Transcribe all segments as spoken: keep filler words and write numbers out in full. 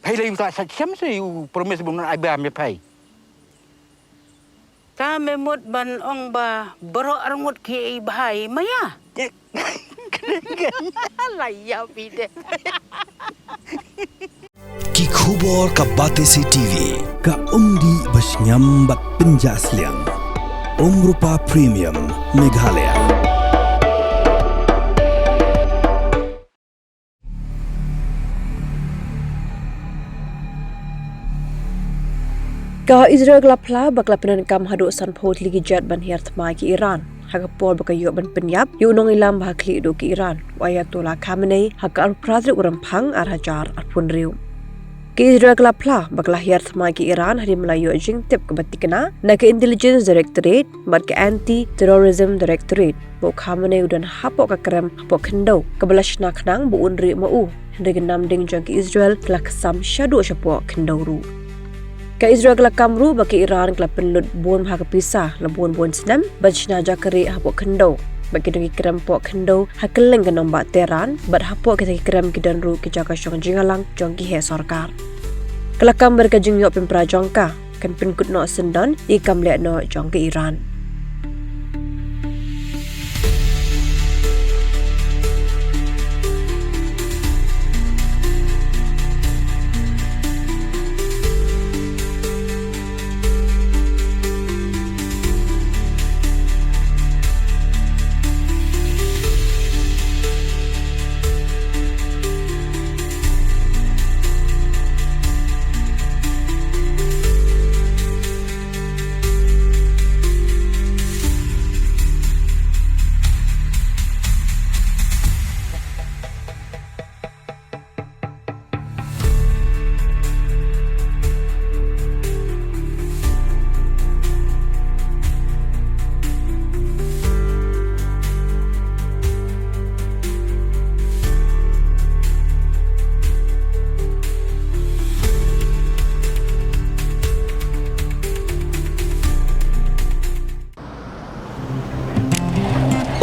Phai la ïa uta sa shem se u promise ba un ai ba me phai. Ta me mut ban ong ba baroh arngut ki ei bha ïa ma ïa. La ïa phi de. Ki khubor ka Batesi TV, ka umdih ba shngiam bad pynjah sliang. Umrupa Premium, Meghalaya. Ka Israel ka la phla ba ka la pyndonkam haduh sanphew tylli ki jet ban hiar thma ïa ki Iran, ha ka por ba ka ïoh ban pynïap ïa u nongïalam ba ha khlieh duh ki Iran, u Ayatollah Khamenei, ha ka arphew phra tarik u Rymphang ar hajar arphew hynriew. Ka Israel ka la phla ba ka la hiar thma ïa ki Iran hadien ba la ïoh jingtip kaba thikna na ka Intelligence Directorate bad ka Anti-Terrorism Directorate ba u Khamenei u don hapoh ka krem hapoh khyndew kaba la shna khnang ba un rieh ma u. Hynrei ka namding jong ka Israel ka la ksam shaduh shapoh khyndew ruh. Ka Israel ka la kam ruh ba ka Iran ka la pynlut bun bha ka pisa la bun bun snem ban shna jaka rieh hapoh khyndew, bad ki don ki krem hapoh khyndew ha kylleng ka nongbah Tehran, bad hapoh kita ki krem ki don ruh ki jaka shong jingïalang jong ki heh sorkar. Ka la kam ba da ka jingïoh pynpra jong ka, kan pynkut noh syndon ïa ka kam leh noh jong ka Iran.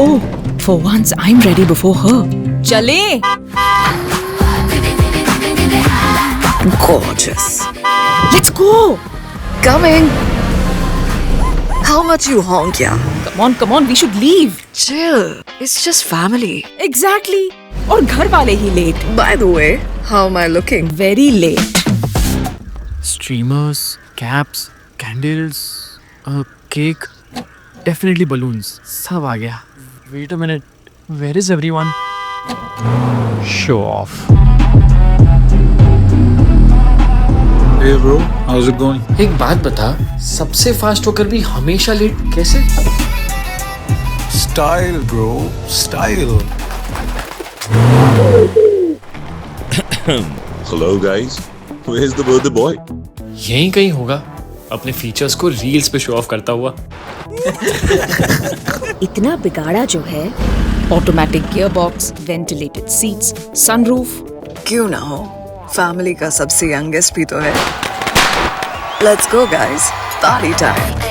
Oh, for once I'm ready before her. चले। Gorgeous. Let's go. Coming. How much you honk, yeah? Come on, come on, we should leave. Chill. It's just family. Exactly. और घर वाले ही late. By the way, how am I looking? Very late. Streamers, caps, candles, a cake, definitely balloons. सब आ गया. Wait a minute. Where is everyone? Show off. Hey bro, how's it going? एक बात बता, सबसे फास्ट होकर भी हमेशा लेट कैसे? Style bro, style. Hello guys, where's the birthday boy? यहीं कहीं होगा, अपने फीचर्स को रील्स पे शो ऑफ करता हुआ. इतना बिगाड़ा जो है. Automatic gearbox, ventilated seats, sunroof. क्यों ना हो, फैमिली का सबसे यंगेस्ट भी तो है. Let's go guys, party time.